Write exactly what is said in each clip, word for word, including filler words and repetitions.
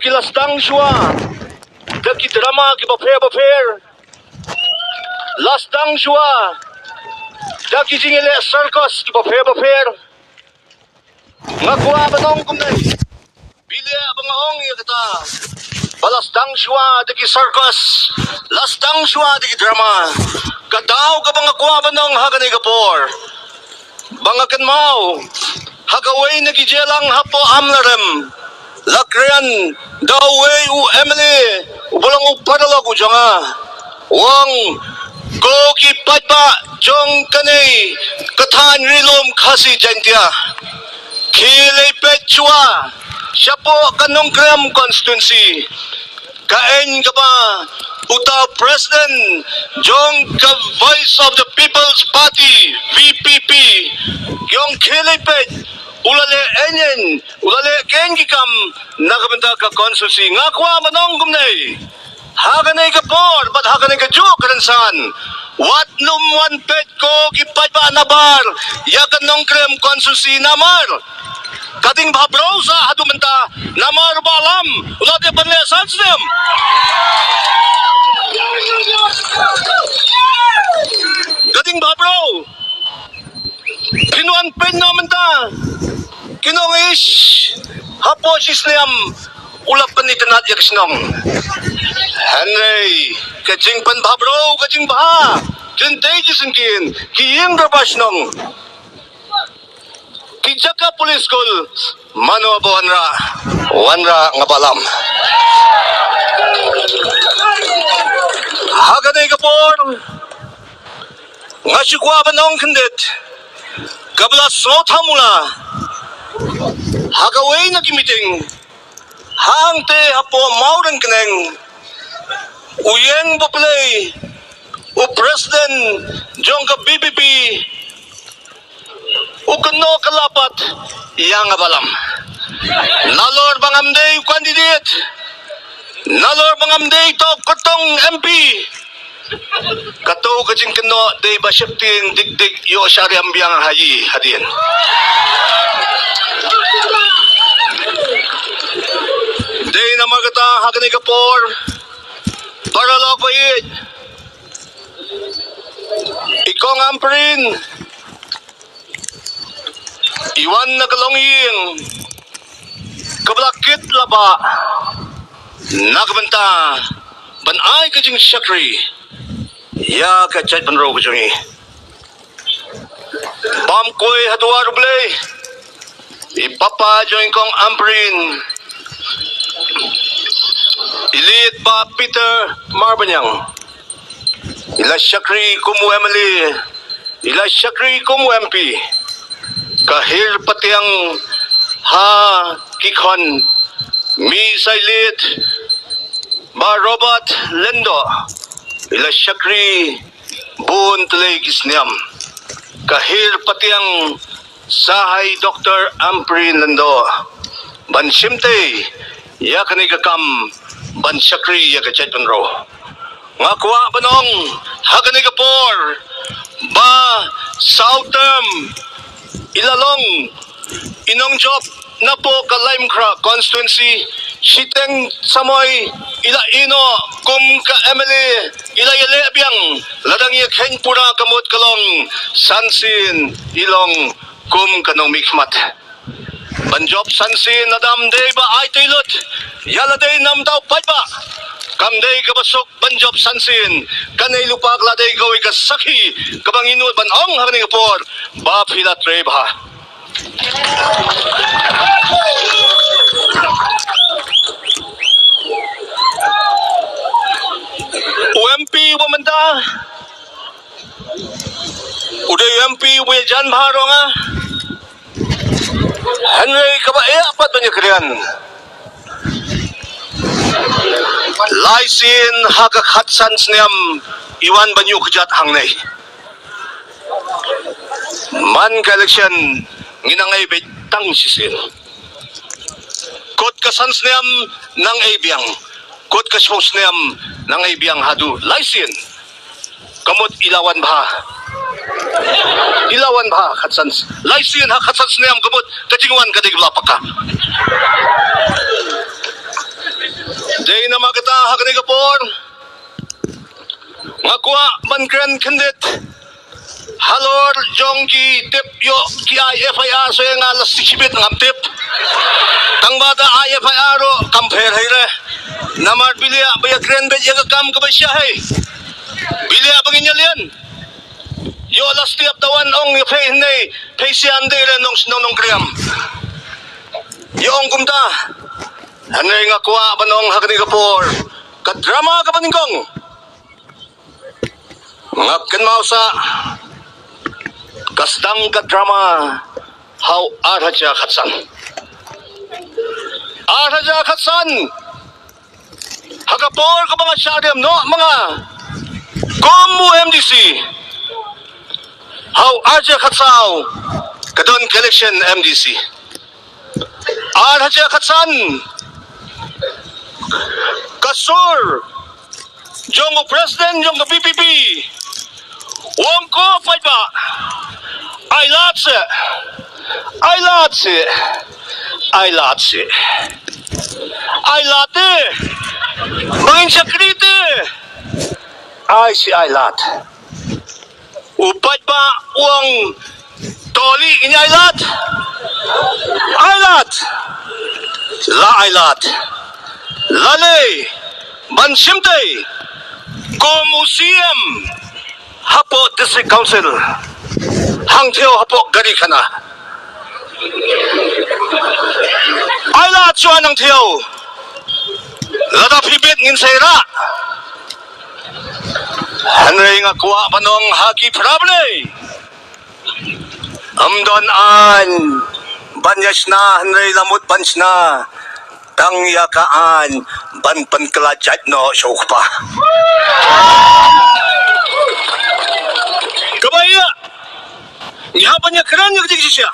ki la sdang shuwa da ki drama kiba pher bapher. La sdang shuwa da ki jingïaleh circus kiba pher bapher. Nga kwah ban ong kumne. Bile ba nga ong ïa kata. Ba la sdang shuwa da ki circus, la sdang shuwa da ki drama. Ka daw kaba nga kwah ban ong ha kane ka por, ba nga kynmaw ha kawei na ki jingïalang hapoh Amlarem, la kren da uwei u M L A uba long u paralok u jong nga. U ong, ko ki paidbah jong kane ka thaiñ ri lum Khasi Jaiñtia, khie leit peit shuwa shapoh ka Nongkrem constituency, ka aiñ kaba uta u president jong ka Voice of the People's Party, V P P, ki ong khie leit peit, u la leh aiñ aiñ, u la leh keiñ ki kam na ka bynta ka constituency. Nga kwah ban ong kumne, ha kane ka por bad ha kane ka juk ka rynsan, wat nym wan peit ko ki paidbah nabar ïa ka Nongkrem constituency namar ka ding bha bro sa haduh mynta, namar Bah Lam u la dep ban leh san snem. Ka ding bha bro. Phin wan peit noh mynta. Kin ong, ish, hapoh shi snem u la pynitynnad ïa ka shnong. Hynrei ka jingpynbha bro, ka jingbha, jingtei jingsyngkien, ki ïing dorbar shnong, ki jaka police school, mano ba wanrah? Wanrah nga Bah Lam. Ha kane ka por nga shu kwah ban ong khyndiat, kaba la sngewthuh mula ha kawei na ki meeting hangte hapoh Mawryngkneng, u ïeng ba Blei, u president jong ka V P P, u kynnoh ka lapat ïa nga Bah Lam. Nalor ba ngam dei u candidate, nalor ba ngam dei to kyrtong M P, kato ka jingkynnoh dei ba sheptieng dik dik ïoh shah riam biang ha ïing hadien. Dei namar kata ha kane ka por, paralok ba ïeit, i Kong Ampareen i wan na ka longïing kaba la kit la bah na ka bynta ban ai ka jingshakri ïa ka jaitbynriew ka jong i. Bam khuid ha dwar U Blei, i papa jong i Kong Ampareen, i late Bah Peter Marbaniang, i la shakri kum u M L A, i la shakri kum u M P. Ka hiar patiang ha ki khon, mih sa i late Bah Robert Lyngdoh, i la shakri bun tylli ki snem. Ka hiar patiang sa ha i Doctor Ampareen Lyngdoh ban shimti ïa kane ka kam ban shakri ïa ka jaitbynriew. Nga kwah ban ong ha kane ka por ba saw term i la long i nongjop napoh ka Laitumkhrah constituency. Shiteng samoi i la ïehnoh kum ka M L A, i la ïaleh biang, la dang ïakheiñ pura ka mut ka long, san sien i long kum ka nongmihkhmat. Ban jop san sien lada ym dei ba ai tylli lut ïa lade na ka bynta u paidbah, kam dei kaba suk ban jop san sien. Kane lypa ka la dei kawei ka sakhi kaba ngi nud ban ong ha kane ka por ba phi la trei bha. U M P uba mynta u dei u M P uba ïajan bha ruh nga. Hynrei kaba eh pat ban ïakren, lai sien ha ka khatsan snem i wan ban ïuh kjat hangne. Man ka election ngi nang ai beit tang shisien. Kut ka san snem nang ai biang, kut ka shiphew snem nang ai biang, haduh lai sien ka mut i la wan bha. I la wan bha khatsan, lai sien ha khatsan snem ka mut ka jingwan ka dei kaba la paka. Dei namar kata ha kane ka por nga kwah ban kren khyndiat halor jong ki tip ïoh ki ai F I R sha nga la sik shibit ngam tip. Tang ba da ai F I R ruh kam pher hei re. Namar bili ba ïa kren bad ïa ka kam kaba sha hei. Bili ba ngin ïa lian. Ïoh la step da wan ong ïa phi hynne phi sian de re nong shnong nong kriam. Ïa ong kumta. Hynrei nga kwah ban ong ha kane ka por ka drama kaba nyngkong. Nga kynmaw sa ka sdang ka drama ha u ar hajar khatsan. Ar hajar khatsan. Ha ka por kaba nga shah riam noh ma nga kum u M D C. Ha u ar hajar khatsaw ka don ka election M D C. Ar hajar khatsan ka sur jong u president jong ka B P P. Wong ko paidbah. Ai lad se. Ai lad se. Ai lad se. Ai lad te. Bangin shakri te. Ai si ai lad. U paidbah wong toli ngin ai lad. Ai lad. La ai lad. La le. Ban shim te. Kum u C M. Hapoh District Council. Hang thiaw hapoh gari khana. Ai lad shuwa nang thiaw. Lada phi bit ngin sei rah. Hynrei nga kwah ban ong ha ki phra bnei. Ym don aiñ ban ïa shna hynrei la mut ban shna. Tang ïa ka aiñ ban pynkylla jait noh sha u kpa. Kaba ïa ngi hap ban ïa kren ïa ka jingshisha.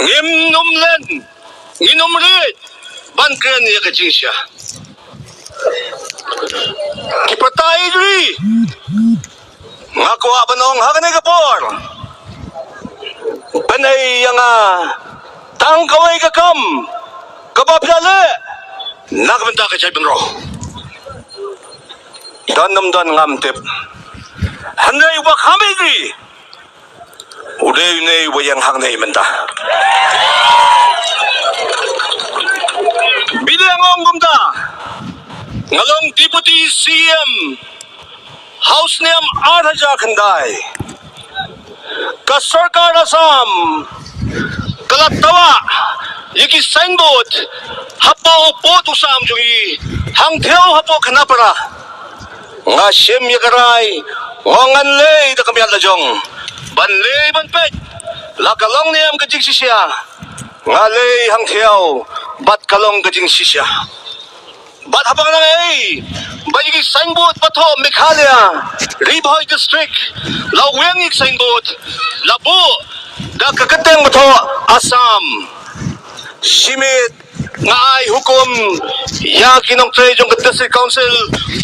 Ngim num len ngin ym rit ban kren ïa ka jingshisha. Ki patai ri. Nga kwah ban ong ha kane ka por. Pynei ïa nga tang kawei ka kam kaba phi la leh na ka bynta ka jaitbynriew. Don ym don ngam tip. Hynrei ba kham ri u dei une uba ïeng hangne mynta. Bili nga ong kumta. Nga long Deputy C M ha u snem ar hajar khyndai. Ka sorkar Assam ka la tawah ïa ki signboard hapoh u pud u sam jong ngi hangthiaw hapoh Khanapara. Nga shim ïa ka rai, nga ong ngan leh da ka miat la jong ban leh ban peit la ka long ne em ka jingshisha. Nga leh hangthiaw bad ka long ka jingshisha. Bad haba nga nang ei ba ïa ki signboard ba thoh Meghalaya, Ri Bhoi District, la weng ïa ki signboard la buh da ka kyrteng ba thoh Assam. Shimet nga ai hukum ïa ki nongtrei jong ka District Council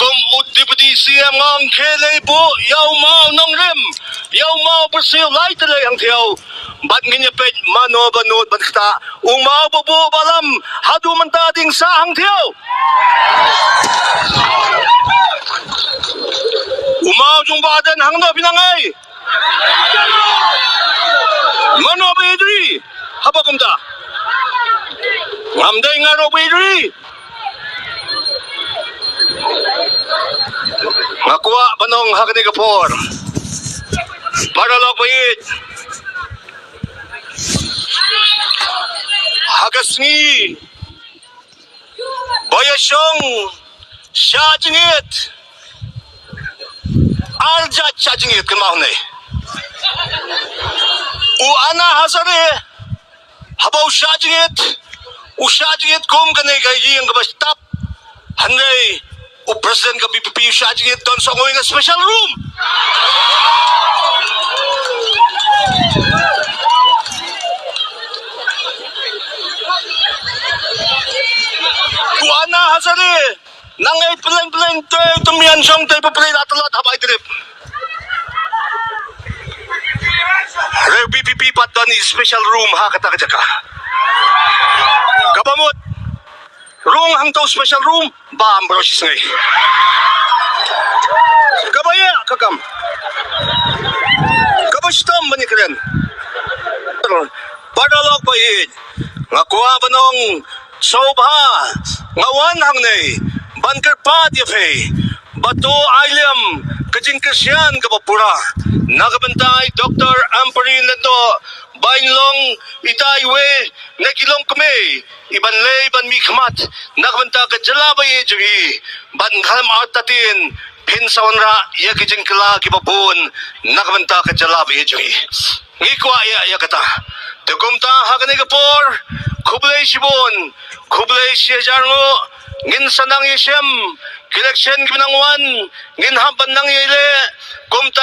kum u Deputy C M, nga ong khie leit buh ïa u maw Nongrim, ïa u maw Pyrsiu lai te lei hangthiaw. Bad ngin ïa peit mano ba nud ban ktah u maw ba buh ba lam haduh mynta ding sah hangthiaw. U maw jong Bah Ardent hangno phi nang ei? Mano ba ïeit ri haba kumta? Ngam dei nga ruh ba ïeit ri. Nga kwah ban ong ha kane ka por, paralok ba ïeit, ha ka sngi ba ïa shong shah jingit, ar jait shah jingit kynmaw ne. U Anna Hazare haba u shah jingit, u shah jingit kum kane ka ïing kaba shtap. Hynrei u president ka B P P u shah jingit don song wing special room. U Anna Hazare nang ei pyleng pyleng te tu mian shong te pyleng la tlot haba i trip. Re B P P pat don i special room ha kata ka jaka. Kaba mut hangto special room, bam baroh shi sngi. Kaba ïa ka kam, kaba shitom ban ïakren. Paralok ba ïeit, nga kwah ban ong sngewbha nga wan hangne ban kyrpad ïa phi ba to ai lem ka jingkyrshan kaba pura na ka bynta i Doctor Ampareen Lyngdoh, ban long itai iwei na ki longkmie i ban leh ban mihkhmat na ka bynta ka jylla ba ïeit jong i, ban khlem artatien phin sa wanrah ïa ki jingkylla kiba bun na ka bynta ka jylla ba ïeit jong i. Ngi kwah ïa, ïa kata. Te kumta ha kane ka por, khublei shibun, khublei shihajar nguh. Ngin sa nang ïashem, ki election kiba nang wan ngin hap ban nang ïaleh. Kumta